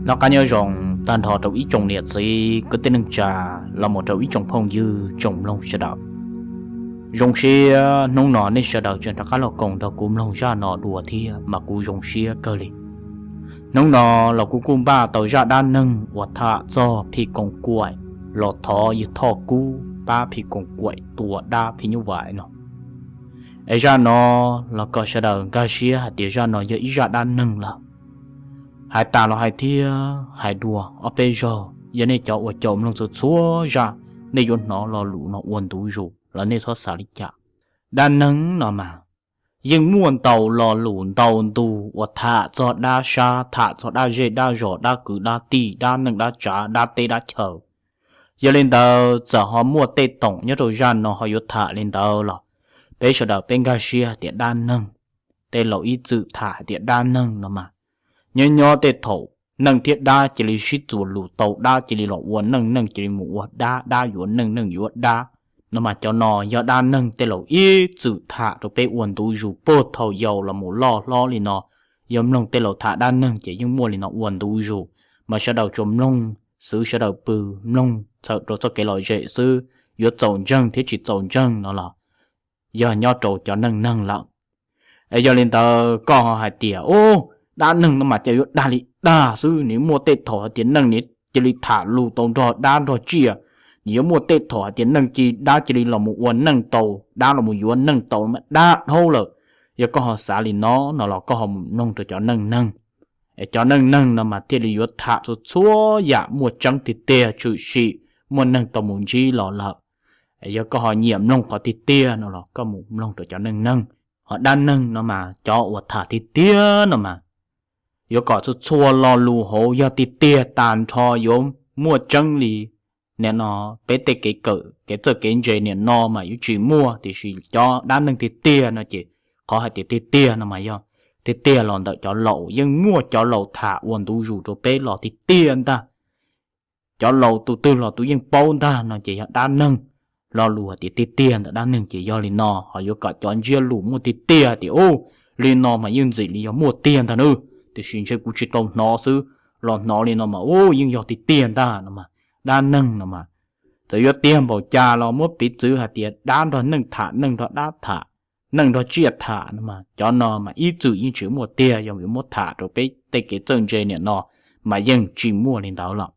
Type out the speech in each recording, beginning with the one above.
Noj qab nyob zoo tag nrho rau ib tsoom niam txiv kwv tij neej tsa los mus rau ib tsoom phooj ywg tsoom mloog sawv daws. Zoo siab hnub no nej sawv daws tseem rov qab los koom nrog kuv mloog zaj no dua thiab mas kuv zoo siab kawg li. Hnub no los kuv kuj npaj tau zaj dab neeg uas tham txog phim koos kaim los thov yawg Thoj Kub pab phim koos kaim tua dab phim nyuj vais no. Es zaj no los kom sawv daws nkag siab hais tias zaj no yog ib zaj dab neeg lawm. Hais tas los hais thiab hais dua ob peb zaug, yog nej cov uas caum mloog txhua txhua zaj, nej yuav hnov lo lus no ua ntu zus los nej txhob xav li cas. Dab neeg no mas yeej muaj ntau lo lus ntau ntu uas tham txog dab sab, tham txog dab zej dab zos, dab kwv dab tij, dab neej dab tsav, dab teb dab chaw. Yog li ntawd txawm ho muaj tej toom nyob rau zaj no ho yuav tham li ntawd los peb sawv daws peb nkag siab hais tias dab neeg. Tej laus ib txwm tham hais tias dab neeg no mas nyob nyob tej thaum neeg thiab dab cia li sib txuas lus tau, dab cia li los ua neej, neej cia li mus ua dab, dab yuav neej, neej yuav dab. No mas cov no yog dab neeg tej laus ib txwm tham rau peb ua ntu zus puag thaum yau los mus loj hlob li no. Yog mloog tej laus tham dab neeg ces yeej muaj li no ua ntu zus, mas sawv daws tsuas mloog xwv, sawv daws pw mloog txhawm rau txoj kev lom zem xwb, yuav txaus ntseeg thiab tsis txaus ntseeg no los yog nyob rau cov neej neeg lawm. Es yog li ntawd koj ho hais tias, u, dab neeg no mas cas yuav dag li dag xwb, nws muaj tej thaum hais tias neeg nws cia li tham lus tau nrog dab nrog tsiaj, nws yuav muaj tej thaum hais tias neeg cia dab cia li los mus ua neej tau, dab los mus yuav neej tau mas dab dhau lawm. Yog koj ho xav li no no los koj ho mus mloog rau cov neej neeg. Es cov neej neeg no mas thiaj li yuav tham txhua txhua yam muaj tseeb tiag tiag tshwm sim muaj neeg tau mus ntsib los lawm. Es yog koj ho nyiam mloog qhov tiag tiag no los koj mus mloog rau cov neej neeg. Ho dab neeg no mas cov uas tham tiag tiag no mas yuav kom txhua txhua lo lus hauv yog tiag tiag tag nrho yuav muaj tseeb li. Nim no peb tej kev kawm kev txawj kev ntse nim no mas yuav tsis muaj, tiam sis cov dab neeg tiag tiag no ces qhov hais tias tiag tiag no mas yog tiag tiag los ntawm cov laus, yeej muaj cov laus tham ua ntu zus rau peb los tiag tiag ntag. Cov laus tus twg los tus yeej paub ntag no ces yog dab neeg. Lo lus hais tias tiag tiag ntawm dab neeg ces yog li no, ho yuav kom cov ntsiab lus muaj tiag tiag tias, u, li no mas yeej ntxim li yog muaj tiag ntag nawb, tiam sis ntshe kuv tsis tau hnov xwb, los hnov li no mas, u, yeej yog tiag tiag ntag no mas. Dab neeg no mas txawm yuav tiag npaum cas los muab piv txwv hais tias dab nrog neeg tham, neeg nrog dab tham, neeg nrog tsiaj tham no mas cov no mas ib txwm yeej tsis muaj tiag, yog yuav muab tham rau peb tej kev txawj ntse nim no mas yeej tsis muaj li ntawd lawm.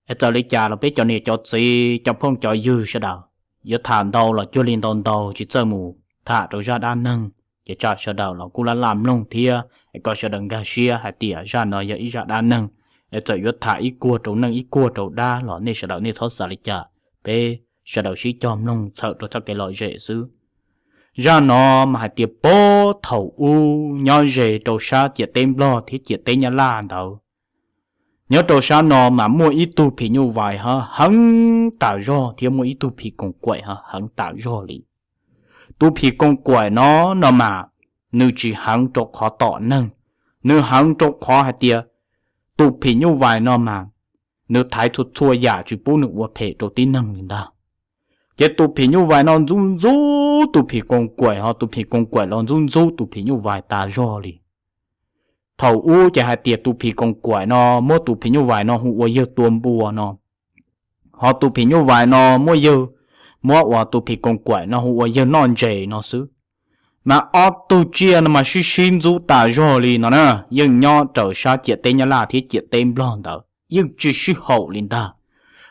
Es txawm li cas los peb cov niam cov txiv cov phooj cov ywg sawv daws, yuav tham ntau los cuag li ntau ntau tsis txawj mus tham rau zaj dab neeg, ces tsam sawv daws los kuj laj laj mloog thiab es kom sawv daws nkag siab hais tias zaj no yog ib zaj dab neeg. Es txawm yuav tham ib kuag rau neej ib kuag rau dab los nej sawv daws nej txhob xav li cas, peb sawv daws sib cog mloog txhawm rau txoj kev lom zem xwb. Zaj no mas hais tias puag thaum ub nyob ze rau sab ciam teb Nplog thiab ciam teb Nyab Laj ntawd, nyob rau sab no mas muaj ib tug phim nyuj vais heev tas zog thiab muaj ib tug phim koos kaim heev tas zog li. Tus phim koos kaim no, no mas nws tsis heev rau qhov tom neeg, nws heev rau qhov hais tias tus phim nyuj vais no mas nws thaiv txhua txhua yam tsis pub nws ua phem rau tib neeg li ntag. Ces tus phim nyuj vais no ntxub ntxub tus phim koos kaim, ho tus phim koos kaim los ntxub ntxub tus phim nyuj vais tas zog li. Thaum ub ces hais tias tus phim koos kaim no muab tus phim nyuj vais no hu ua yawg tua npua no, ho tus phim nyuj vais no muab yawg, muab uas tus phim koos kaim no hu ua yawg noj ntses no xwb. Mas ob tug tsiaj no mas sib sib ntxub tas zog li no na, yeej nyob raws sab ciam teb Nyab Laj thiab ciam teb Nplog ntawd yeej tsis sib haum li ntag.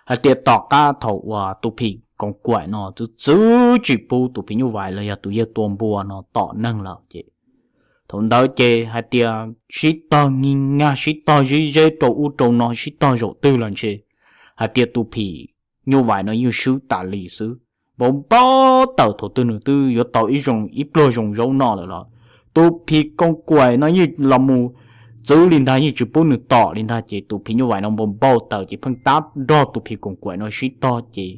Hais tias tom qab thaum uas tus phim koos kaim no txwv txwv tsis pub tus phim nyuj vais los yog tus yawg tua npua no tom neeg lawm ces, thaum ntawd ces hais tias sib tog nyig nyag, sib tog zib zeb rau ub rau no, sib tog zaum twg los ntshe hais tias tus phim nyuj vais no yeej swb tas li xwb. Npau npau taws, thaum twg nws twb yuav tau ib zoo ib pluag zoo zaub noj lawm los tus phim koos kaim no yeej los mus txwv li ntag, yeej tsis pub nws tom li ntag. Ces tus phim nyuj vais no npau npau taws ces pheej tab nrog tus phim koos kaim no sib tog ces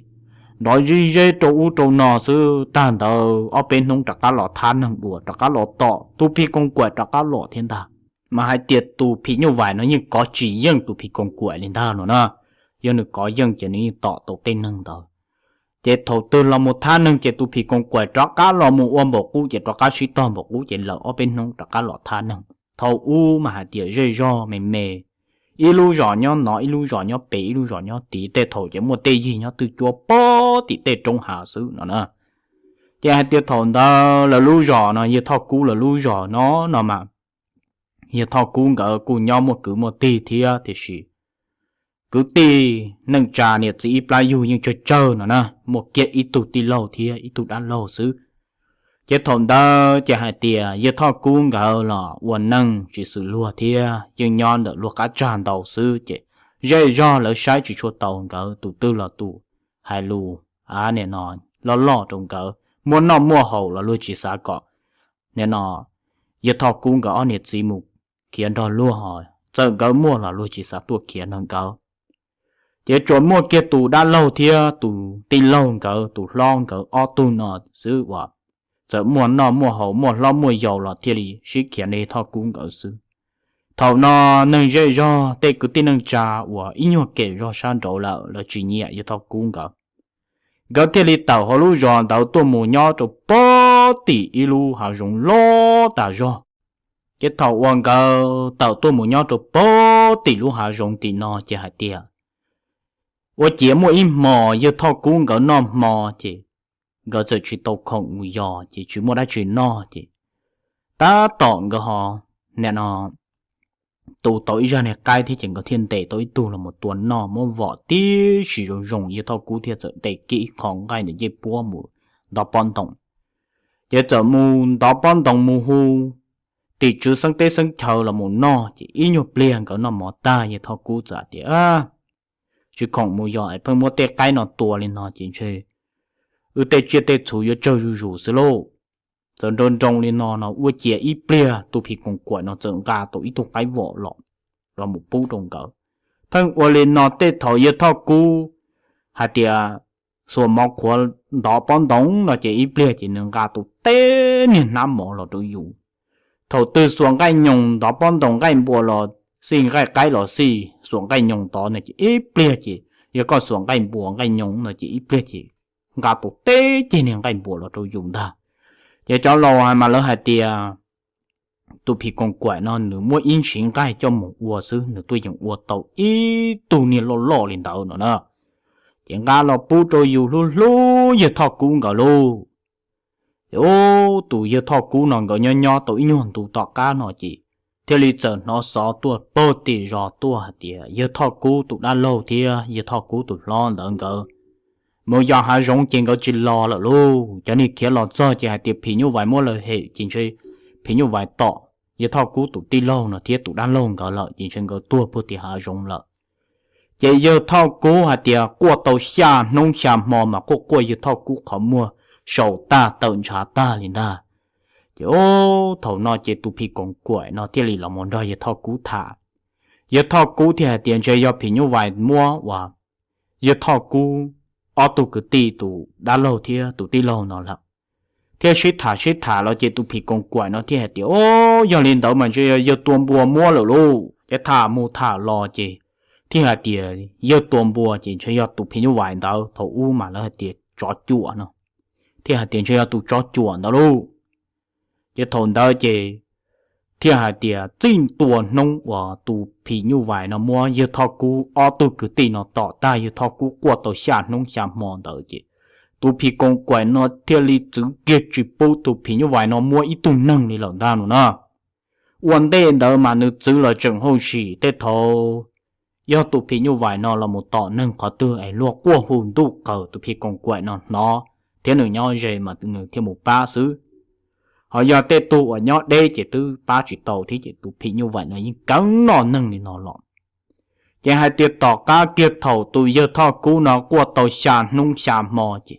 nrov zib zeb rau ub rau no xwb. Tag ntawd ob peb hnub rov qab los thab neeg dua, rov qab los tom, tus phim koos kaim rov qab los thiab ntag. Mas hais tias tus phim nyuj vais no yeej kov tsis yeej tus phim koos kaim li ntag no na. Yog nws kov yeej ces nws yeej tom tau tej neeg ntawd. Ces thaum twg los mus thab neeg ces tus phim koos kaim rov qab los mus ua npaum qub, ces rov qab sib tog npaum qub, ces lawm ob peb hnub rov qab los thab neeg. Thaum ub mas hais tias zej zog me me, ib lub zos nyob no, ib lub zos nyob pem, ib lub zos nyob tid, tej thaum ces muaj tej yig nyob twj cuab pem tim tej roob hav xwb no na. Ces hais tias thaum ntawd lawv lub zos no, yawg Thoj Kub lawv lub zos no no mas, yawg Thoj Kub nkawd kuj nyob muaj kwv muaj tij thiab, tiam sis kwv tij neej tsa niam txiv ib plab yug yeej tsawg tsawg no na, muaj kiag ib tug tij laug thiab ib tug dab laug xwb. Ces thaum ntawd ces hais tias yawg Thoj Kub nkawd los ua neej tsis xws luag thiab, yeej nyob ntawm luag qab tsag ntau xwb, ces zej zog lawv saib tsis tshua tau nkawd, tus twg los tus hais lus, a, nim no loj loj rau nkawd, muaj noj muaj haus los luag tsis xav kom, nim no yawg Thoj Kub nkawd ob niam txiv mus khiav nrog luag, txawm nkawd muaj los luag tsis xav tuaj khiav nrog nkawd. Ces tsuas muaj kiag tus dab laug thiab tus tij laug nkawd, tus hlob nkawd ob tug no xwb uas txawm muaj noj muaj haus, muaj hlob muaj yau los thiaj li sib khiav nrog Thoj Kub nkawd xwb. Thaum no neeg zej zog tej kwv tij neej tsa uas ib nyuag kem zog sab nraud lawm, lawv tsis nyiam yawg Thoj Kub nkawd, nkawd thiaj li tawm hauv lub zos ntawd tuaj mus nyob rau pem tim ib lub hav zoov loj tas zog. Ces thaum uas nkawd tawm tuaj mus nyob rau pem tim lub hav zoov tim no ces hais tias ua ciav muaj ib hmos yawg Thoj Kub nkawd noj hmo ces nkawd txawm tsis tau khoom mus yos, ces tsis muaj dab tsi noj, ces tab tom nkawd ho, nim no tu tau ib zaj niag qaib thiab, ces nkawd thiaj ntes tau ib tug los mus tua noj, muab vom tib si zoo zoo, yawg Thoj Kub thiaj txawm ntes kiag ib qho nqaij ntawm ncej puab mus ntov pob ntoos. Ces txawm mus ntov pob ntoos mus hu tim tswv xeeb teb xeeb chaw los mus noj, ces ib nyuag pliag nkawd noj mov tag, yawg Thoj Kub txawm tias, tsis khoom mus yos es pheej muab tej qaib no tua li no ces ntshe wb tej tsiaj tej txhu yuav tsawg zuj zus xwb lauj. Txawm nroo nroo li no no ua ciav ib pliag tus phim koos kaim no txawm nqa tau ib tug qaib vom los, los mus pub rau nkawd. Pheej ua li no tej thaum yawg Thoj Kub hais tias xuas mov qhuav ntov pob ntoos no ces ib pliag ces nws nqa tau teb niag hnab mov los rau yus. Thaum twg xuas nqaij nyoos ntov pob ntoos nqaij npua los xij, nqaij qaib los xij, xuas nqaij nyoos ntov no ces ib pliag ces, yog koj xuas nqaij npua nqaij nyoos no ces ib pliag ces nqa tau teb ceg niag nqaij npua los rau yus ntag. Ces cov laus mas lawv hais tias tus phim koos kaim no nws muab ib ntsis nqaij coj mus ua xwb, nws tuaj yeem ua tau ib tug niag loj loj li ntawd no na. Ces nqa los pub rau yus hlub hlub yawg Thoj Kub nkawd lauj. Ces ub, tus yawg Thoj Kub no nkawd nyob nyob tau ib nyuag ntu tom qab no ces thiaj li txawm hnov xov tuaj pag tim zos tuaj hais tias yawg Thoj Kub tus dab laug thiab yawg Thoj Kub tus hlob ntawd nkawd mus yos hav zoov ces nkawd tsis los lawm lauj. Cov niag khiav los txog ces hais tias phim nyuj vais muab lawv hem ces ntshe phim nyuj vais tom yawg Thoj Kub tus tij laug no thiab tus dab laug nkawd lawm ces ntshe nkawd tuag pag tim hav zoov lawm. Ces yawg Thoj Kub hais tias quaj tau xya hnub xya hmo mas quaj quaj yawg Thoj Kub qhov muag sau tag tawm ntshav tag li ntag. Ces ub, thaum no ces tus phim koos kaim no thiaj li los mus nrog yawg Thoj Kub tham. Yawg Thoj Kub thiaj hais tias ntshe yog phim nyuj vais muab uas yawg Thoj Kub ob tug kwv tij tus dab laug thiab tus tij laug no lawm. Thiaj sib tham sib tham los ces tus phim koos kaim no thiaj hais tias, o, yog li ntawd mas ntshe yog yawg tua npua muab lawm lauj. Ces tham mus tham los ces thiaj hais tias yawg tua npua ces ntshe yog tus phim nyuj vais ntawd, thaum ub mas lawv hais tias tsov cuam no, thiaj hais tias ntshe yog tus tsov cuam ntawd lauj. Ces thaum ntawd ces thiaj hais tias txij ntua hnub uas tus phim nyuj vais no muab yawg Thoj Kub ob tug kwv tij no tom tag, yawg Thoj Kub quaj tau xya hnub xya hmo ntawd ces tus phim koos kaim no thiaj li txwv kiag tsis pub tus phim nyuj vais no muab ib tug neeg li lawm ntag no na. Ua ntej ntawd mas nws txwv los tseem hauj sim, tej thaum yog tus phim nyuj vais no los mus tom neeg qhov twg es luag quaj hu ntuj qawm tus phim koos kaim no hnov thiab nws nyob ze mas nws thiaj mus pab xwb. Ho yog tej tug uas nyob deb ces twb pab tsis tau thiab, ces tus phim nyuj vais no yeej keev noj neeg li no los. Ces hais tias tom qab kiag thaum tus yawg Thoj Kub no quaj tau xya hnub xya hmo ces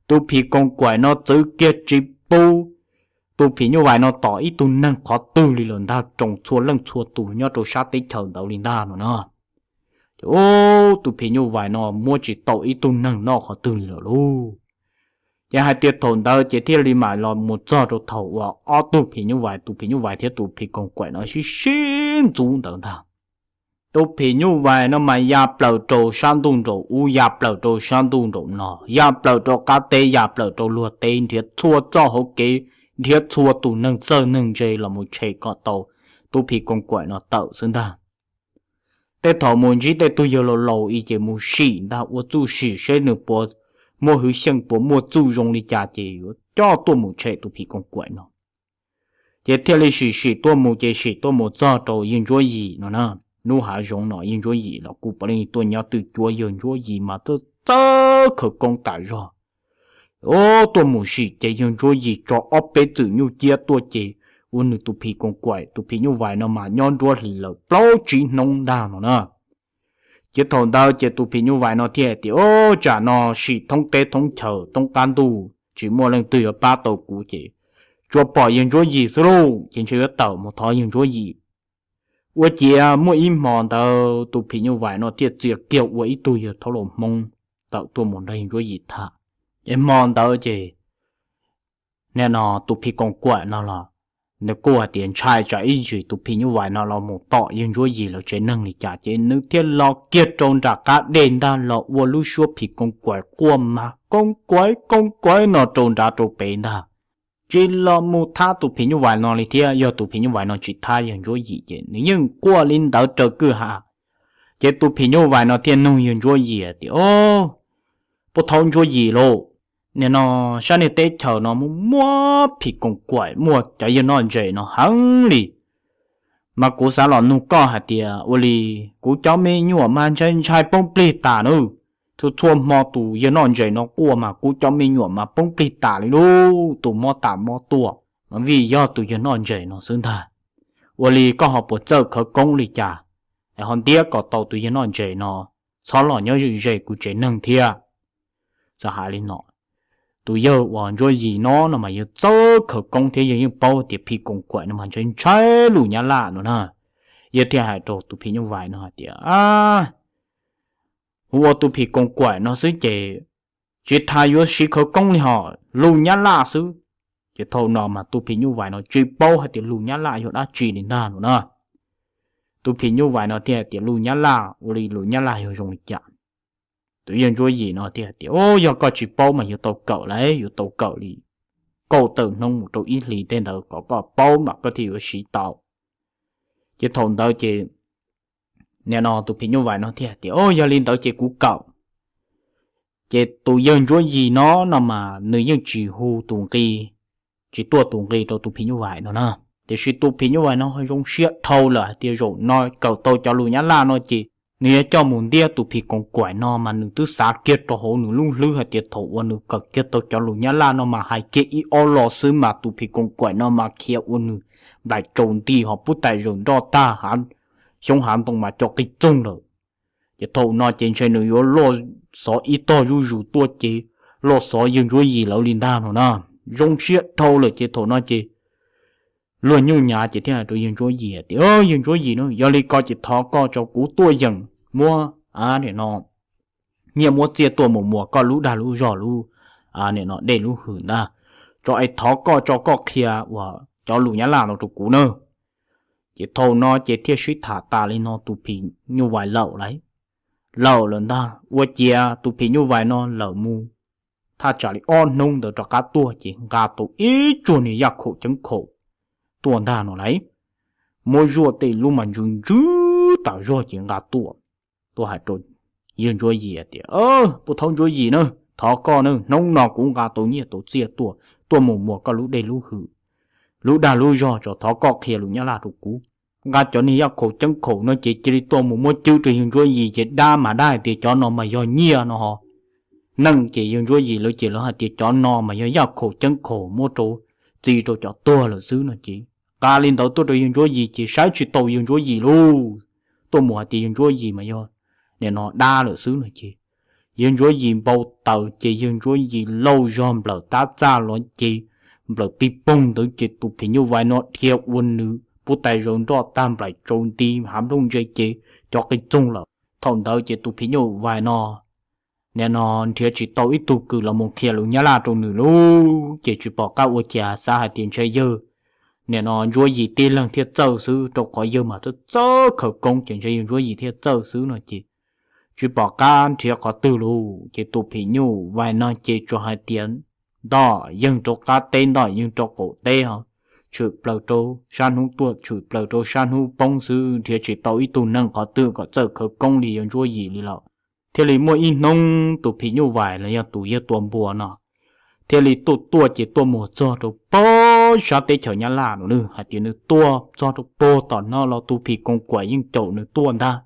tus phim koos kaim no txwv kiag tsis pub tus phim nyuj vais no tom ib tug neeg qhov twg li lawm ntag, roos txhua leej txhua tus nyob rau sab teb chaws ntawd li ntag no na. Ces ub, tus phim nyuj vais no muab tsis tau ib tug neeg noj qhov twg li lawm lauj. Ces hais tias thaum ntawd ces thiaj li mam los mus txog rau thaum uas ob tug phim nyuj vais, tus phim nyuj vais thiab tus phim koos kaim no sib sib ntxub ntawd ntag. Tus phim nyuj vais no mas ya plaws rau sab ntuj nraum ub, ya plaws rau sab ntuj nraum no, ya plaws rau qab teb, ya plaws rau luag teb, nrhiav txhua txoj hauv kev, nrhiav txhua tus neeg txawj neeg ntse los mus tshem kom tau tus phim koos kaim no tawm xwb ntag. Tej thaum mus ntsib tej tug yawg laus laus i ces mus sim ntag, ua txuj sim seb nws puas muaj hwv xyeej, puas muaj txuj zoo li cas ces yuav coj tuaj mus tshem tus phim koos kaim no. Ces thiaj li sim sim tuaj mus ces sim tuaj mus txog rau yawg Ntsuab Yim no na. Lub hav zoov no yawg Ntsuab Yim los kuj puav leej tuaj nyob twj cuab, yawg Ntsuab Yim mas txawj txawj khawv koob tas zog. Ub, tuaj mus sim ces yawg Ntsuab Yim tso ob peb txwm nyuj ciab tuaj ces ua nws tus phim koos kaim, tus phim nyuj vais no mas nyob nruab hlis lawm plaub tsib hnub ntag no na. Ces thaum ntawd ces tus phim nyuj vais no thiaj hais tias, Ub, tsam no sim thoob teb thoob chaw thoob qab ntuj tsis muaj leej twg yuav pab tau kuv ces tsuas pom yawg Ntsuab Yim xwb lauj, ces ntshe yuav tawm mus thov yawg Ntsuab Yim. Ua ciav muaj ib hmo ntawd tus phim nyuj vais no thiaj txia kiag ua ib tug yawg thaub laus Hmoob tawm tuaj mus nrog yawg Ntsuab Yim tham. Es hmo ntawd ces nim no tus phim koos kaim no los nws kuj hais tias ntshai tsam ib ntsis tus phim nyuj vais no los mus tom yawg Ntsuab Yim lawv tsev neeg li cas ces nws thiaj los kiag rau nram qab dej ntag los ua lub suab phim koos kaim quaj mas koos kaim koos kaim no rau nrad rau pem ntag. Tsis los mus thab tus phim nyuj vais no li thiab, yog tus phim nyuj vais no tsis thab yawg Ntsuab Yim ces nws yeej quaj li ntawd raws kwj ha. Ces tus phim nyuj vais no thiaj nug yawg Ntsuab Yim tias, Ub, pub thaub Ntsuab Yim lauj, nim no sab niag teb chaws no muaj muaj phim koos kaim, muaj cov yawg noj ntses no heev li. Mas kuv xav los nug koj hais tias ua li kuv cov me nyuam mas ntshai ntshai poob plig tas nawb. Txhua txhua hmo tus yawg noj ntses no quaj mas kuv cov me nyuam mas poob plig tas li lauj, tus mob tas mob tuaj. Mas vim yog tus yawg noj ntses no xwb ntag. Ua li koj ho puas txawj khawv koob li cas es ho ntiab kom tau tus yawg noj ntses no txhob los nyob ze ze kuv tsev neeg thiab? Txawm hais li no, tus yawg uas Ntsuab Yim no no mas yawg txawj khawv koob thiab yawg yeej paub tias phim koos kaim no mas ntshai ntshai lus Nyab Laj no na. Yawg thiaj hais rau tus phim nyuj vais no hais tias, Hu ua tus phim koos kaim no xwb ces tsis tas yuav siv khawv koob li hos, lus Nyab Laj xwb. Ces thaum no mas tus phim nyuj vais no tsis paub hais tias lus Nyab Laj yog dab tsi li ntag no na. Tus phim nyuj vais no thiaj hais tias lus Nyab Laj, ua li lus Nyab Laj yog zoo li cas? Tus yawg Ntsuab Yim no thiaj hais tias, Ub, yog koj tsis paub mas yuav tau kawm lauj, yuav tau kawm li kaum tawm hnub mus rau ib hlis tej ntawd kom koj paub mas koj thiaj yuav siv tau. Ces thaum ntawd ces nim no tus phim nyuj vais no thiaj hais tias, Ub, yog li ntawd ces kuv kawm. Ces tus yawg Ntsuab Yim no no mas nws yeej tsis hu tus nqi, tsis tuaj tus nqi rau tus phim nyuj vais no na. Tiam sis tus phim nyuj vais no zoo siab dhau lawm hais tias zaum no kawm tau cov lus Nyab Laj no ces nws yuav coj mus ntiab tus phim koos kaim no mas nws twb xav kiag rau hauv nws lub hlwb hais tias thaum uas nws kawm kiag tau cov lus Nyab Laj no mas hais kiag ib ob lo xwb mas tus phim koos kaim no mas khiav ua nws nplaim tsaus nti ho pub tais zaum nroj tag, xyoob hav ntoo mas co qis txoog lawm. Ces thaum no ces ntshe nws yuav loj xov ib tog zuj zus tuaj ces loj xov yawg Ntsuab Yim lawv li ntag no na. Zoo siab dhau lawm ces thaum no ces luag nyuj nyav ces thiaj hais rau yawg Ntsuab Yim tias, Yawg Ntsuab Yim na, yog li ko ces thov koj tso kuv tuaj yeem muab, a, nim no nyiaj muab txiaj tuaj mus muas koj lub dag lub zog lub, a, nim no dej lub hwm ntag, tso es thov koj tso koj qhia uas cov lus Nyab Laj no rau kuv na. Ces thaum no ces thiaj sib tham tas li no tus phim nyuj vais lawm lauj. Lawm lawm ntag, ua ciav tus phim nyuj vais no lawm mus thaj tsam li ob hnub ntawd rov qab tuaj ces nqa tau ib tsuag niag yaj khaum ceeb khaum tuaj ntag no lauj. Muab zuaj tej lub mas ntsws ntsws tas zog ces nqa tuaj, tuaj hais rau yawg Ntsuab Yim tias, Pub thaub Ntsuab Yim na, thov koj na, hnub no kuv nqa tau nyiaj tau txiaj tuaj, tuaj mus muas koj lub dej lub hwm, lub dag lub zog, tso thov koj qhia lus Nyab Laj rau kuv. Nqa cov niag yaj khaum ceeb khaum no ces cia li tuaj mus muab cwb rau yawg Ntsuab Yim ces dab mas dab hais tias cov no mas yog nyiaj no ho. Neej ces yawg Ntsuab Yim lawv ces lawv hais tias cov no mas yog yaj khaum ceeb khaum muab rau txi rau cov tuag lawm xwb no ces nqa li ntawd tuaj rau yawg Ntsuab Yim ces saib tsis taus yawg Ntsuab Yim lauj. Tuaj mus hais tias yawg Ntsuab Yim mas yog nim no dab lawm xwb no ces yawg Ntsuab Yim npau taws ces yawg Ntsuab Yim lauj zog nplawm tab txaj los ces nplawm pig poog ntawd ces tus phim nyuj vais no dhia ua nws pub tais zaum nroj tag nplaim tsaus nti hav nplooj ntse ces cov qis txoog lawm. Thaum ntawd ces tus phim nyuj vais no nim no nrhiav tsis tau ib tug kws los mus qhia lus Nyab Laj rau nws lauj, ces tsis pom qab ua cas xav hais tias ntshe yawg nim no Ntsuab Yim tib leeg thiaj txawj xwb, rau qhov yawg mas txawj txawj khawv koob ces ntshe yawg Ntsuab Yim thiaj txawj xwb no ces tsis pom qab nrhiav qhov twg lauj. Ces tus phim nyuj vais no ces tsuas hais tias ntoj yeeg rau qab teb ntoj yeeg rau qaum teb ho, tshwm plaws rau sab hnub tuaj tshwm plaws rau sab hnub poob xwb, nrhiav tsis tau ib tug neeg qhov twg kom txawj khawv koob li yawg Ntsuab Yim li lawm. Thiaj li muaj ib hnub tus phim nyuj vais los yog tus yawg Tuam Npua no thiaj li tuaj tuaj ces tuaj mus txog rau pem sab teb chaws Nyab Laj no nawb. Hais tias nws tuaj txog rau pem tom no los tus phim koos kaim yeej caum nws tuaj ntag.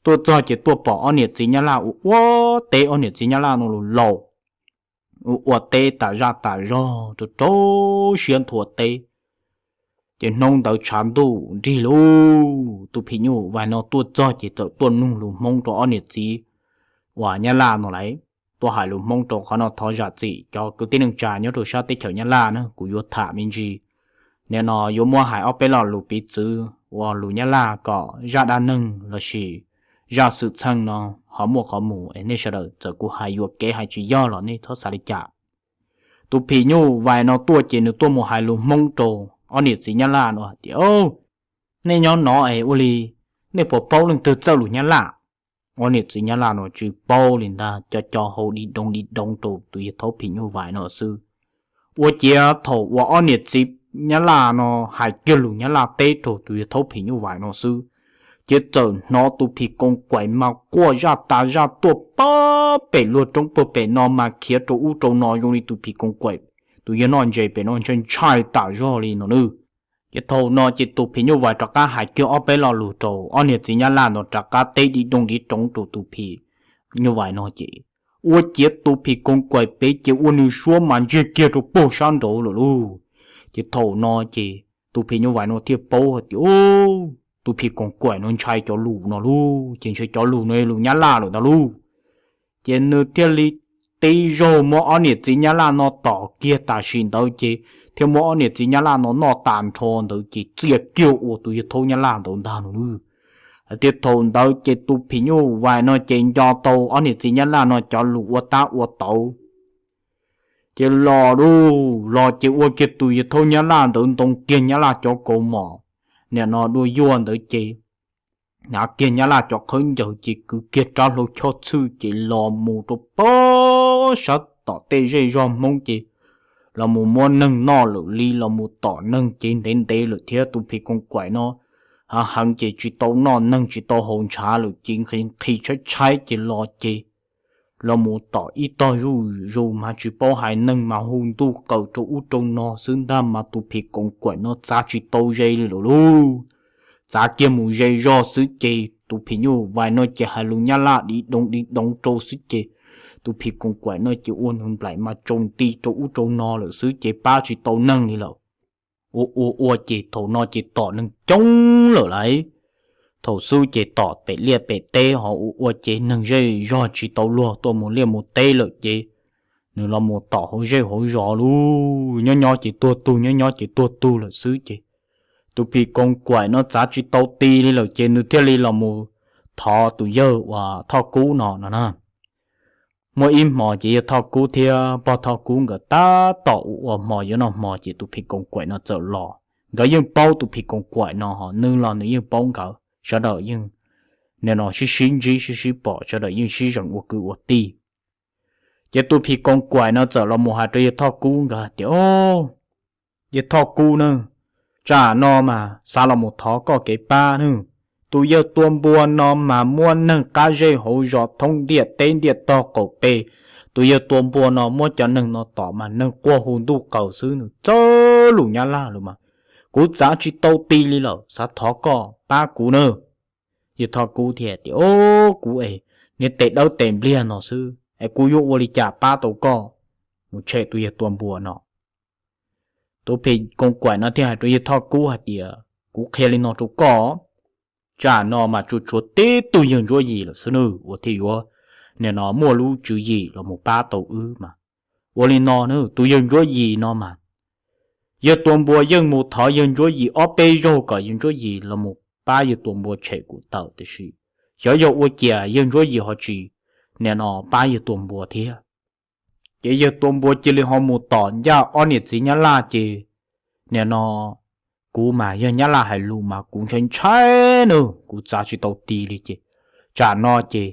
Tuaj txog ces tuaj pom ob niam txiv Nyab Laj ua ua teb, ob niam txiv Nyab Laj no laus laus ua ua teb tas zaj tas zog rau rau siab nthua teb. Ces hnub ntawd tshav ntuj nrig lug, tus phim nyuj vais no tuaj txog ces txawm tuaj nug lus Hmoob rau ob niam txiv uas Nyab Laj no lawm. Tuaj hais lus Hmoob rau qhov no thov zam txim cov kwv tij neej tsa nyob rau sab teb chaws Nyab Laj na, kuv yuav tham me ntsis. Nim no yuav muab hais ob peb lo lus piv txwv ua lus Nyab Laj kom zaj dab neeg lossis zaj xwm txheej no ho muaj qhov mus es nej sawv daws txawm kuv hais yuam kev hais tsis yog los nej txhob xav li cas. Tus phim nyuj vais no tuaj ces nws tuaj mus hais lus Hmoob rau ob niam txiv Nyab Laj no tias, nej nyob no es ua li nej puas paub leej twg txawj lus Nyab Laj? Ob niam txiv Nyab Laj no tsis paub li ntag, co co hau di doov di doov rau tus yawg thaub phim nyuj vais no xwb. Ua ciav thaum uas ob niam txiv Nyab Laj no hais kiag lus Nyab Laj teb rau tus yawg thaub phim nyuj vais no xwb, ces txawm hnov tus phim koos kaim mas quaj zaj tas zaj tuaj pem luag roob puag pem no mas khiav rau ub rau no zoo li tus phim koos kaim, tus yawg noj ntses pem no ntshai ntshai tas zog li no nawb. Ces thaum no ces tus phim nyuj vais rov qab hais kiag ob peb lo lus rau ob niam txiv Nyab Laj no rov qab teb di doov di doov rau tus phim nyuj vais no ces ua ciav tus phim koos kaim pem ces ua nws suab mas ntsiag kiag rau puag sab nraud lawm lauj. Ces thaum no ces tus phim nyuj vais no thiaj paub hais tias tus phim koos kaim no ntshai cov lus no lauj, ces ntshai cov lus no lus Nyab Laj lawm ntag lauj. Ces nws thiaj li tib zaug muab ob niam txiv Nyab Laj no tom kiag tam sim ntawd ces thiaj muab ob niam txiv Nyab Laj no noj tas nrho ntawd ces txias kiag ua tus yawg thaub Nyab Laj ntawd ntag no nawb. Hais tias thaum ntawd ces tus phim nyuj vais no ces nco tau ob niam txiv Nyab Laj no cov lus ua tab ua tauv, ces los lauj, los ces ua kiag tus yawg thaub Nyab Laj ntawd ntoo kiag Nyab Laj cov kaus mom, nim no dua yuaj ntawd ces hnav kiag Nyab Laj cov qhawb ncaws ces kwv kiag rab hlau chob txhwj ces los mus rau pem sab tom tej zej zog Hmoob ces los mus muab neeg noj lawm li, los mus tom neeg ces ntev ntev lawm thiab tus phim koos kaim no hav heev ces tsis tau noj neeg tsis tau haus ntshav lawm ces nqhis tshaib tshaib ces los ces los mus tom ib tog zuj zus mas tsis paub hais neeg mas hu ntuj qaws rau ub rau no xwb ntag mas tus phim koos kaim no txav tsis tau ze li lawm lauj. Txav kiag mus ze zog xwb ces tus phim nyuj vais no ces hais lus Nyab Laj di doov di doov rau xwb ces tus phim koos kaim no ces ua nws nplaim mas tsaus nti rau ub rau no lawm xwb ces pab tsis tau neeg li lawm. Ua ua ua ces thaum no ces tom neeg coob lawm lauj. Thaum xub ces tom pem liaj pem teb ho ua ua ces neeg zej zog tsis tau luag tuaj mus liaj mus teb lawm ces nws los mus tom hauv zej hauv zos lauj, nyob nyob ces tuag tug nyob nyob ces tuag tug lawm xwb ces tus phim koos kaim no txav tsis tau ti li lawm ces nws thiaj li los mus thov tus yawg uas Thoj Kub no no na. Muaj ib hmo ces yawg Thoj Kub thiab pog Thoj Kub nkawd tab tom ua ua hmo yuav noj hmo ces tus phim koos kaim no txawm los. Nkawd yeej paub tus phim koos kaim no ho nws los nws yeej paub nkawd, sawv daws yeej nim no sib sib ntsib sib sib pom, sawv daws yeej sib zeem ua kwv ua tij. Ces tus phim koos kaim no txawm los mus hais rau yawg Thoj Kub nkawd tias, Yawg Thoj Kub na, tsam no mas xav los mus thov koj kev pab nawb. Tus yawg Tua Npua no mas muab neeg qab zej hauv zos thoob ntiaj teb ntiaj tog qaum pes. Tus yawg Tua Npua no muab cov neeg no tom mas neeg quaj hu ntuj qaws xwb, nws txawj lus Nyab Laj lawm mas kuv txav tsis tau ti li lawm, xav thov koj pab kuv na. Yawg Thoj Kub thiaj tias, Au, kuv es niag tes dawb tes npliag no xwb es kuv yuav ua li cas pab tau koj mus tshem tus yawg Tua Npua no? Tus phim koos kaim no thiaj hais rau yawg Thoj Kub hais tias, Kuv qhia li no rau koj, tsam no mas tsuas tshuav tib tug yawg Ntsuab Yim lawm xwb nawb uas thiaj yuav nim no muaj lub tswv yim los mus pab tau wb mas. Ua li no nawb, tus yawg Ntsuab Yim no mas, yawg Tua Npua yeej mus thov yawg Ntsuab Yim ob peb zaug kom yawg Ntsuab Yim los mus pab yawg Tua Npua tshem kuv tawm, tiam sis xyov yog ua cas yawg Ntsuab Yim ho tsis nim no pab yawg Tua Npua thiab. Ces yawg Tua Npua cia li ho mus tom ncaj ob niam txiv Nyab Laj ces nim no kuv mas yog Nyab Laj hais lus mas kuv ntshai ntshai nawb, kuv txav tsis tau ti li ces tsam no ces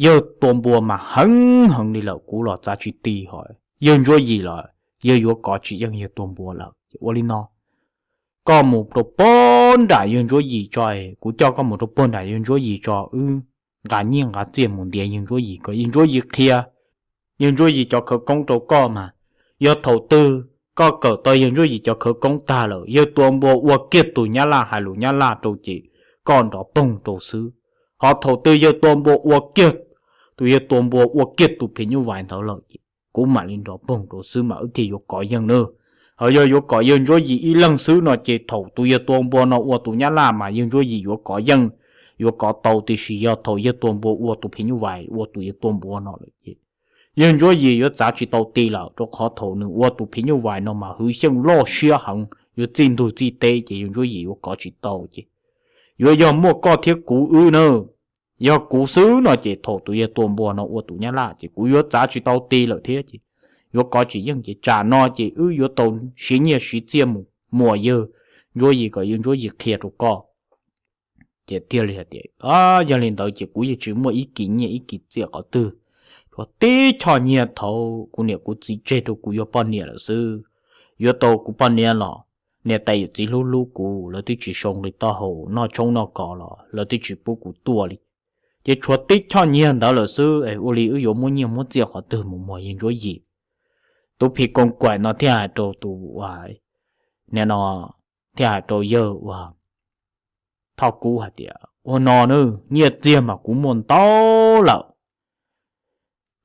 yawg Tua Npua mas heev heev li lawm, kuv los txav tsis ti ho yawg Ntsuab Yim los yawg yuav kov tsis yeej yawg Tua Npua lawm. Ces ua li no, koj mus rau puag nram yawg Ntsuab Yim tso, kuv coj koj mus rau puag nram yawg Ntsuab Yim tso, wb nqa nyiaj nqa txiaj mus ntiav yawg Ntsuab Yim kom yawg Ntsuab Yim qhia yawg Ntsuab Yim cov khawv koob rau koj mas. Yog thaum twg koj kawm tau yawg Ntsuab Yim cov khawv koob tag lawm, yawg tua npua ua kiag tus nyab laj hais lus nyab laj rau ces koj nrov poog rau xwb. Ho thaum twg yawg tua npua ua kiag, tus yawg tua npua ua kiag tus phim nyuj vais ntawd lawm ces kuv mam li nrov poog rau xwb mas wb thiaj yuav kov yeej na. Ho yog yuav kom yawg Ntsuab Yim ib leeg xwb no ces thaum tus yawg tua npua no ua tus nyab laj mas yawg Ntsuab Yim yuav kov yeej, yuav kov tau, tiam sis yog thaum yawg tua npua ua tus phim nyuj vais ua tus yawg tua npua no lawm ces yawg Ntsuab Yim yuav txav tsis tau ti lawm, rau qhov thaum nws ua tus phim nyuj vais no mas hwv xyeej loj siab heev, yuav txij ntug txij teb ces yawg Ntsuab Yim yuav kov tsis tau ces yuav yog muaj koj thiab kuv wb na. Yog kuv xwb no ces thaum tus yawg tua npua no ua tus nyab laj ces kuv yuav txav tsis tau ti lawm thiab ces yuav kov tsis yeej ces tsam no ces wb yuav tau siv nyiaj siv txiaj mus muas yawg Ntsuab Yim kom yawg Ntsuab Yim qhia rau koj. Ces thiaj li hais tias, Yog li ntawd ces kuv yeej tsis muaj ib kis nyiaj ib kis txiaj qhov twg, tshuav tib choj nyiaj thaum kuv niam kuv txiv tseg rau kuv yuav poj niam lawm xwb. Yuav tau kuv poj niam los niam tais yawm txiv hlub hlub kuv, lawv twb tsis sau nqi taub hau noj tshoob noj kos los lawv twb tsis pub kuv tuaj li. Ces tshuav tib choj nyiaj ntawd lawm xwb es ua li wb yuav muab nyiaj muab txiaj qhov twg mus muas yawg Ntsuab Yim? Tus phim koos kaim no thiaj hais rau tus, nim no, thiaj hais rau yawg uas Thoj Kub hais tias, Ua no nawb, nyiaj txiag mas kuv muaj ntau lawm,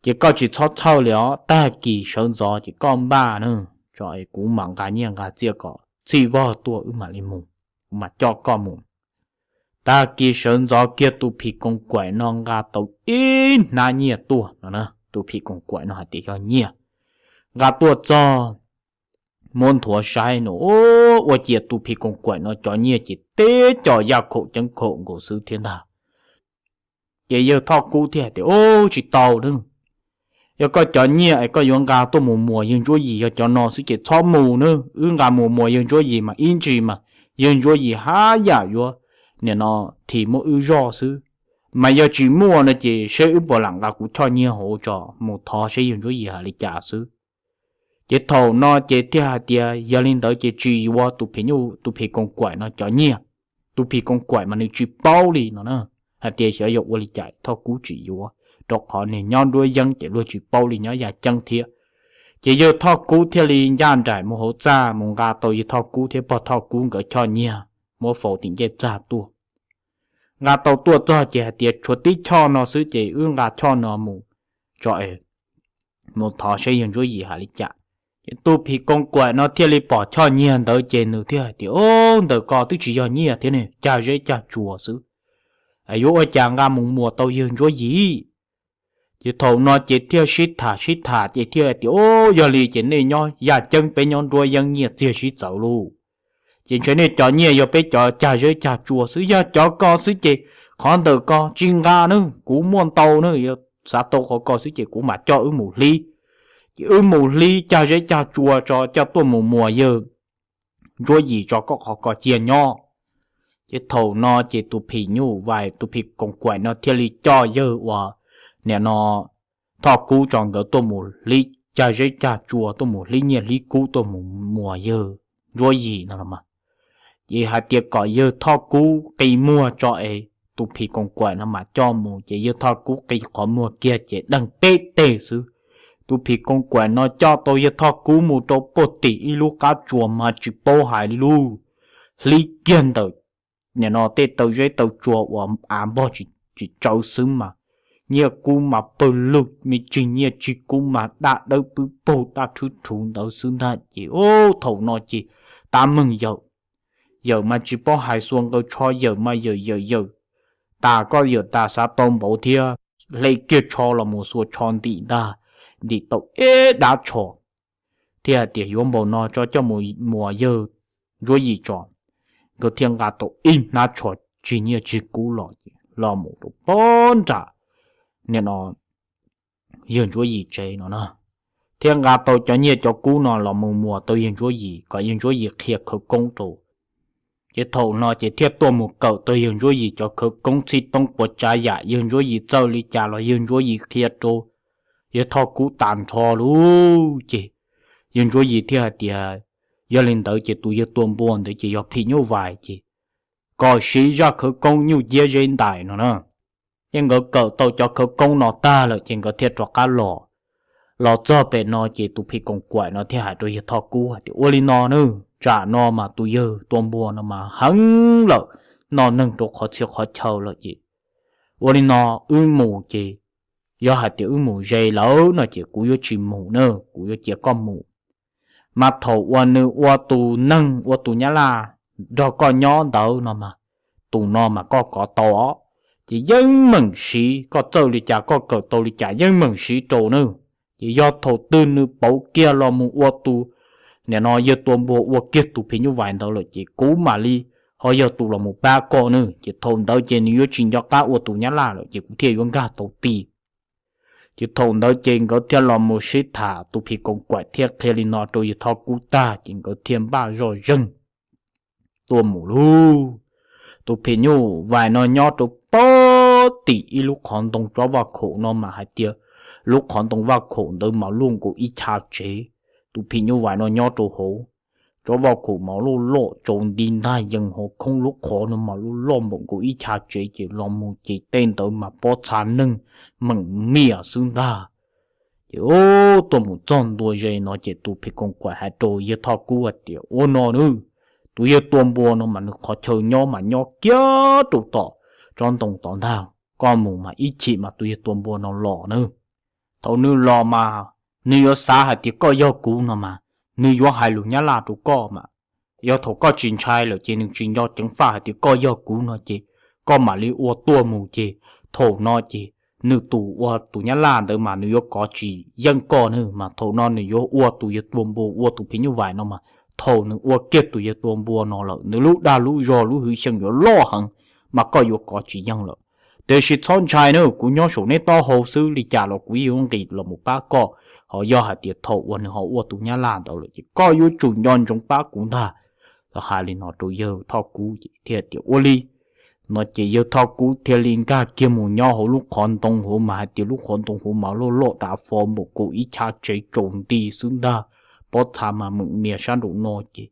ces koj tsis txhob txhawj li os, tag kis sawv ntxov ces koj npaj nawb, tso es kuv mam nqa nyiaj nqa txiaj kom txhij vog tuaj wb mam li mus, kuv mam coj koj mus. Tag kis sawv ntxov kiag tus phim koos kaim no nqa tau ib hnab nyiaj tuaj no, tus phim koos kaim no hais tias yog nyiaj, nqa tuaj txog muab nthuav saib no, ua ciav tus phim koos kaim no cov nyiaj ces teb co yaj khaum ceeb khaum nkaus xwb thiab ntag. Ces yawg Thoj Kub thiaj hais tias, Ub, tsis tau nawb, yog koj cov nyiaj es koj yuav nqa tuaj mus muas yawg Ntsuab Yim yog cov no xwb ces txhob mus nawb, wb nqa mus muas yawg Ntsuab Yim mas ib ntsis mas yawg Ntsuab Yim haj yam yuav, nim no, thim muab wb zoj xwb. Mas yog tsis muaj no ces seb wb puas lam nqa kuv choj nyiaj hauv tso mus thov seb yawg Ntsuab Yim hais li cas xwb. Ces thaum no ces thiaj hais tias, Yog li ntawd ces tsis yuav, tus phim nyuj, tus phim koos kaim no cov nyiaj. Tus phim koos kaim mas nws tsis paub li no na, hais tias xyov yog ua li cas Thoj Kub tsis yuav, rau qhov nws nyob nruab yeeb ces luag tsis paub li nyob yaj ceeb thiab. Ces yawg Thoj Kub thiaj li ncaj nraim mus hauv txaj mus nqa tau yawg Thoj Kub thiab pog Thoj Kub nkawd choj nyiaj muab faus tim ncej txag tuaj. Nqa tau tuaj txog ces hais tias, Tshuav tib choj no xwb ces wb nqa choj no mus tso es mus thov seb yawg Ntsuab Yim hais li cas. Ces tus phim koos kaim no thiaj li pom choj nyiaj ntawd ces nws thiaj hais tias, Ub, ntawm ko twb tsis yog nyiaj thiab ne, cag zeb cag tsua xwb, yuav ua cas nqa mus muas tau yawg Ntsuab Yim? Ces thaum no ces thiaj sib tham sib tham ces thiaj hais tias, Ub, yog li ces nej nyob yaj ceeb, peb nyob nruab yeeb, nyiaj txiag sib txawv lauj. Ces ntshe nej cov nyiaj yog peb cov cag zeb cag tsua xwb, yog cov ko xwb ces qhov ntawm ko tsis nqa nawb, kuv muaj ntau nawb, yog xav tau qhov ko xwb ces kuv mam coj wb mus hlib. Ces wb mus hlib cag zeb cag tsua tso coj tuaj mus muas yawg Ntsuab Yim tso, koj qhov ko cia nyob. Ces thaum no ces tus phim nyuj vais, tus phim koos kaim no thiaj li coj yawg uas, nim no, Thoj Kub tso nkawd tuaj mus hlib cag zeb cag tsua, tuaj mus hlib nyiaj hlib kub, tuaj mus muas yawg Ntsuab Yim no los mas. Ces hais tias kom yawg Thoj Kub qi muag tso es tus phim koos kaim no mas coj mus, ces yawg Thoj Kub qi qhov muag kiag ces deeg peb teg xwb. Tus phim koos kaim no coj tau yawg Thoj Kub mus rau puag tim ib lub qab tsuas mas tsis paub hais li lauj. Hlib kiag ntawm, nim no, tej taw zeb taw tsua uas av npog tsis tsawv xwb mas nyiaj kub mas pawg lug, me tsig nyiaj tsig kub mas daj dawb pwb paug daj rhwb rhuv ntawd xwb ntag. Ces ub, thaum no ces tab meeg yawm, yawm mas tsis paub hais, xuas nqaws tsho yawm mas yawm yawm yawm tas, koj yawm tas xav tau npaum thiab, hle kiag tsho los mus xuas tsho ntim ntag, ntim tau ib dab tsho thiaj hais tias, Yuav npaum no tso coj mus muas yawg Ntsuab Yim tso. Nkawd thiaj nqa tau ib hnab tsho tsig nyiaj tsig kub los, los mus rau puag nram, nim no, yawg Ntsuab Yim tsev no na, thiab nqa tau cov nyiaj cov kub no los mus muas tau yawg Ntsuab Yim kom yawg Ntsuab Yim qhia khawv koob rau. Ces thaum no ces thiaj tuaj mus kawm tau yawg Ntsuab Yim cov khawv koob txhij toob puas tsav yam, yawg Ntsuab Yim txawj li cas los yawg Ntsuab Yim qhia rau yawg Thoj Kub tas nrho lauj. Ces yawg Ntsuab Yim thiaj hais tias, Yog li ntawd ces tus yawg tua npua ntawd ces yog phim nyuj vais ces kom siv zaj khawv koob nyuj ciab zeb ntais no na. Ces nkawd kawm tau cov khawv koob no tag lawm ces nkawd thiaj rov qab los. Los txog pem no ces tus phim koos kaim no thiaj hais rau yawg Thoj Kub hais tias, ua li no nawb, tsam no mas tus yawg tua npua no mas heev lawm, noj neeg rau qhov txhia qhov chaw lawm ces ua li no, wb mus ces, yog hais tias wb mus ze lawm no ces kuv yuav tsis mus na, kuv yuav cia koj mus. Mas thaum uas nws ua tus neeg ua tus nyab laj nrog koj nyob ntawd no mas, tus no mas koj kov tau os. Ces yeej meem siv, koj txawj li cas koj kawm tau li cas yeej meem siv rau nawb. Ces yog thaum twg nws pauv kiag los mus ua tus, nim no yawg tua npua ua kiag tus phim nyuj vais ntawd lawm ces kuv mam li ho yog tus los mus pab koj nawb. Ces thaum ntawd ces nws yuav tsis nco qab ua tus nyab laj lawm ces kuv thiaj yuav nkag tau ti. Ces thaum ntawd ces nkawd thiaj los mus sib tham, tus phim koos kaim thiaj qhia li no rau yawg Thoj Kub tag ces nkawd thiaj npaj zoj zeeg tuaj mus lauj. Tus phim nyuj vais no nyob rau pem tim ib lub qhov ntoo tsob vaj khaum no mas hais tias lub qhov ntoo vaj khaum ntawd mas luaj nkaus ib chav tsev. Tus phim nyuj vais no nyob rau hauv, tsob vaj khaum mas loj loj tsaus nti ntag, yees hauv khoob lub qhov no mas loj loj npaum nkaus ib chav tsev ces los mus ces tej ntawd mas pob txha neeg meem miam xwb ntag. Ces tuaj mus txog ntua ze no ces tus phim koos kaim hais rau yawg Thoj Kub hais tias, ua no nawb, tus yawg tua npua no mas nws qhov chaw nyob mas nyob kiag rau tom tsob ntoo tod ntag, koj mus mas ib chim mas tus yawg tua npua no los nawb. Thaum nws los mas nws yuav xav hais tias koj yog kuv no mas, nws yuav hais lus nyab laj rau koj mas. Yog thaum koj tsis ntshai lawm ces nws tsis nco ceev faj hais tias koj yog kuv no ces koj mam li ua tuaj mus ces thaum no ces nws tus ua tus nyab laj ntawd mas nws yuav kov tsis yeej koj nawb, mas thaum no nws yuav ua tus yawg tua npua ua tus phim nyuj vais no mas, thaum nws ua kiag tus yawg tua npua no lawm nws lub dag lub zog lub hwv xyeem yuav loj heev, mas koj yuav kov tsis yeej lawm. Tiam sis txhob ntshai nawb, kuv nyob saum neb taub hau xwb, li cas los kuv yeej yuav nqis los mus pab koj. Ho yog hais tias thaum uas nws ho ua tus nyab laj ntawd lawm ces koj yuav tsum nco ntsoov pab kuv ntag. Hais li no rau yawg Thoj Kub ces thiaj tias ua li no ces yawg Thoj Kub thiaj li nkag kiag mus nyob hauv lub qhov ntoo hauv mas hais tias lub qhov ntoo hauv mas loj loj dav fo npaum nkaus ib chav tsev tsaus nti xwb ntag, pob txha mas meem mias sab nraum no ces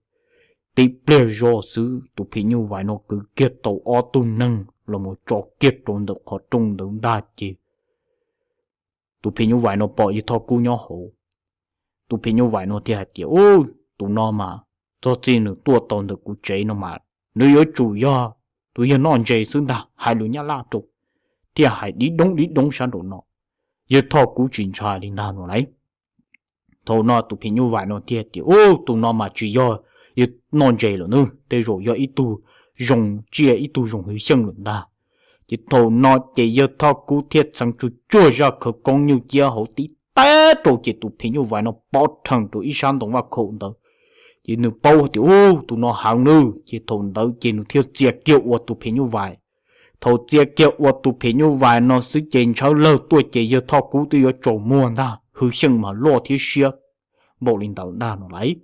tib pliag zoj xwb tus phim nyuj vais no kwv kiag tau ob tug neeg los mus tso kiag rau ntawm qhov rooj ntawd ntag ces tus phim nyuj vais no pom yawg Thoj Kub nyob hauv. Tus phim nyuj vais no thiaj hais tias, u, tus no mas txog txij nws tuaj tau ntawm kuv tsev no mas nws yuav tsum yog tus yawg noj ntses xwb ntag, hais lus nyab laj rau, thiaj hais dib doob dib doob sab nraum no. Yawg Thoj Kub tsis ntshai li ntag no lauj. Thaum no tus phim nyuj vais no thiaj tias, u, tus no mas tsis yog yawg noj ntses lawm nawb, tej zaum yog ib tug zoo tsiaj ib tug zoo hwv xyeej lawm ntag. Ces thaum no ces yawg Thoj Kub thiaj txheev tsuag tsuag zaj khawv koob nyuj ciab hauv tib teb rau ces tus phim nyuj vais no pov rhees rau ib sab ntoo vaj khaum ntawd. Ces nws paub tias, u, tus no heev nawb, ces thaum ntawd ces nws thiaj txia kiag ua tus phim nyuj vais. Thaum txia kiag ua tus phim nyuj vais no xwb ces ntshawb lawg tuaj ces yawg Thoj Kub twb yuav tsaus muag ntag, hwv xyeej mas loj thiab siab npaum li ntawd ntag no lauj.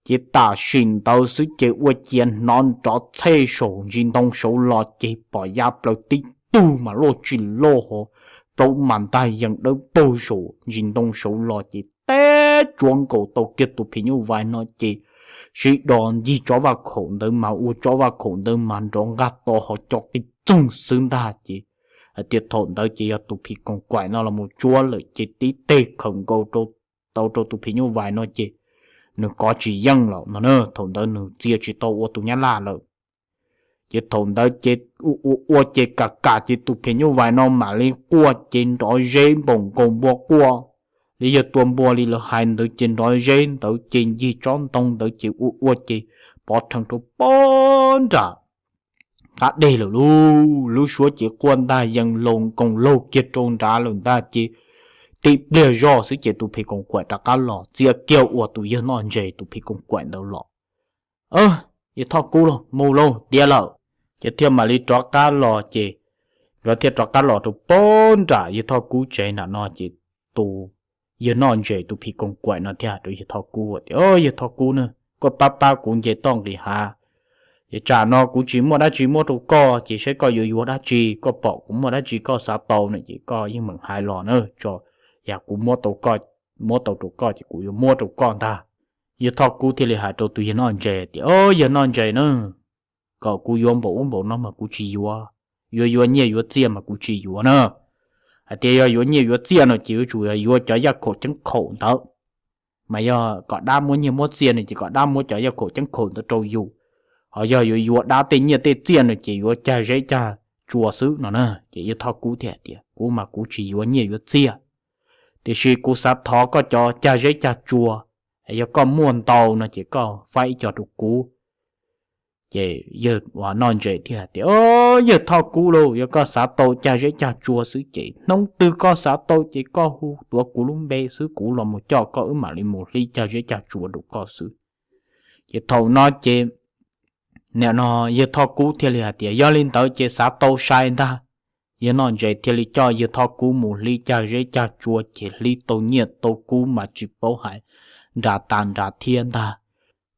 Ces tam sim ntawd xwb ces ua ciav hnov nrov txhej saum ntsis ntoo saud los ces pom yav plaws tib tug mas loj tsis loj hos, plaub mas ntag yees dawb paug saum ntsis ntoo saud los ces teb tsuav nkaus tau kiag tus phim nyuj vais no ces sib do ncig tsob vaj khaum ntawd mas ua tsob vaj khaum ntawd mas nrov nqaj to ho co qis txoog xwb ntag ces hais tias thaum ntawd ces yog tus phim koos kaim no los mus tsuab lawm ces tib teg khawm nkaus tau rau tus phim nyuj vais no ces nws kov tsis yeej lawm no na, thaum ntawd nws txia tsis tau ua tus nyab laj lawm. Ces thaum ntawd ces ua ua ua ces kam kam ces tus phim nyuj vais no mam li quaj ces nrov zeb npaum nkaus npua quaj li yawg tua npua li lawv hais ntawd ces nrov zeb ntawd ces ncig tsob ntoo ntawd ces ua ua ces pov rhees rau pog nram qab deg lawm lauj. Lub suab ces quaj ntag yees laus nkoos laug kiag rau nrad lawm ntag ces tib pliag zoj xwb ces tus phim koos kaim rov qab los txia kiag ua tus yawg noj ntses tus phim koos kaim ntawd los. Yawg Thoj Kub los mus lauj, tiav lawm. Ces thiaj mam li rov qab los ces nkawd thiaj rov qab los rau pog nram yawg Thoj Kub tsev nram no ces tus yawg noj ntses tus phim koos kaim no thiaj hais rau yawg Thoj Kub tias, yawg Thoj Kub na, koj pab pab kuv nce toj nqis hav. Ces tsam no kuv tsis muaj dab tsi muab rau koj ces saib koj yuav yuav dab tsi, koj pom kuv muaj dab tsi koj xav tau no ces koj yeej meem hais los na, tso, yam kuv muab tau koj, muab tau rau koj ces kuv yuav muab rau koj ntag. Yawg Thoj Kub thiaj li hais rau tus yawg Noj Ntses tias, Au, yawg Noj Ntses na, kom kuv yuav npaum ub npaum no mas kuv tsis yuav, yuav yuav nyiaj yuav txiaj mas kuv tsis yuav na. Hais tias yog yuav nyiaj yuav txiaj no ces yuav tsum yuav cov yaj khaum ceeb khaum ntawd, mas yog kom dab muab nyiaj muab txiaj no ces kom dab muab cov yaj khaum ceeb khaum ntawd rau yus, ho yog yuav yuav dab tej nyiaj tej txiaj no ces yuav cag zeb cag tsua xwb no na. Ces yawg Thoj Kub thiaj tias, Kuv mas kuv tsis yuav nyiaj yuav txiaj, tiam sis kuv xav thov koj cov cag zeb cag tsua, yog koj muaj ntau no ces koj faib ib co rau kuv. Ces yawg Noj Ntses thiaj tias, Au, yawg Thoj Kub lauj, yog koj xav tau cag zeb cag tsua xwb ces hnub twg koj xav tau ces koj hu tuav kuv lub npe xwb, kuv los mus coj koj wb mam li mus hlib cag zeb cag tsua rau koj xwb. Ces thaum no ces nim no yawg Thoj Kub thiaj li hais tias, Yog li ntawd ces xav tau sai ntag. Yawg Noj Ntses thiaj li coj yawg Thoj Kub mus hlib cag zeb cag tsua ces hlib tau nyiaj tau kub mas tsis paub hais nra tas nra thiab ntag.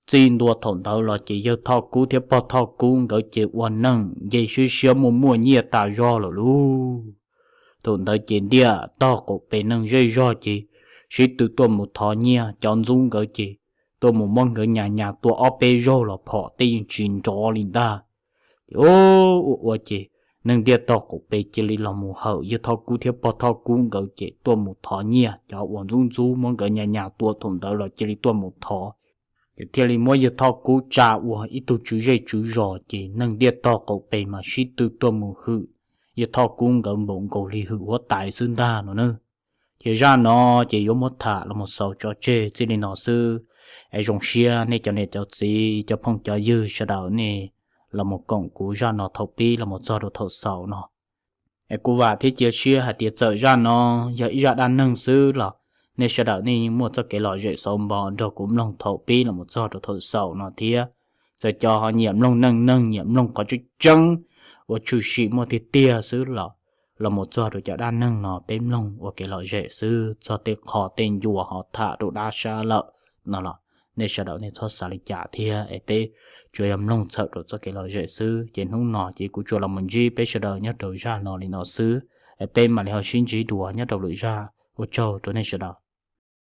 Txij ntua thaum ntawd los ces yawg Thoj Kub thiab pog Thoj Kub nkawd ces ua neej nce siab siab muaj muaj nyiaj tas zog lawm lauj. Thaum ntawd ces ntiaj tog qaum pem neeg zej zog ces sib tw tuaj mus thov nyiaj, cov ntxub nkawd ces tuaj mus muab nkawd nyas nyas tua ob peb zaug los phom tej yeej tsis nrov li ntag. Ces ua ua ces neeg ntiaj tog qaum pem cia li los mus hawm yawg Thoj Kub thiab pog Thoj Kub nkawd ces tuaj mus thov nyiaj, cov uas ntxub ntxub muab nkawd nyas nyas tua thaum ntawd los cia li tuaj mus thov. Ces thiaj li muab yawg Thoj Kub tsa ua ib tug tswv zej tswv zos ces neeg ntiaj tog qaum pem mas sib tw tuaj mus hwm yawg Thoj Kub nkawd npaum nkaus li hwm huab tais xwb ntag no na. Ces zaj no ces yuav muab tham los mus xaus tso tseg txij li no xwb. Es zoo siab nej cov niam cov txiv cov phooj cov ywg sawv daws nej los mus koom kuv zaj no thaum pib los mus txog rau thaum xaus no. Es kuv vam thiab cia siab hais tias txawm zaj no yog ib zaj dab neeg xwb los nej sawv daws nej muaj txoj kev lom zem xauv npo nrog kuv mloog thaum pib los mus txog rau thaum xaus no thiab. Txawm cov ho nyiam mloog neej neeg, nyiam mloog qhov tseeb tseeb uas tshwm sim muaj tiag tiag xwb los, los mus txog rau cov dab neeg no peb mloog ua kev lom zem xwb, txog tej qho tej ncua ho tham rau dab sab lawm no los nej sawv daws nej txhob xav li cas thiab, es peb tsuas yog mloog txhawm rau txoj kev lom zem xwb. Ces hnub no ces kuv tsuas los mus ntsib peb sawv daws nyob rau zaj no li no xwb, es peb mam li ho sib ntsib dua nyob rau lwm zaj. Ua tsaug rau nej sawv daws.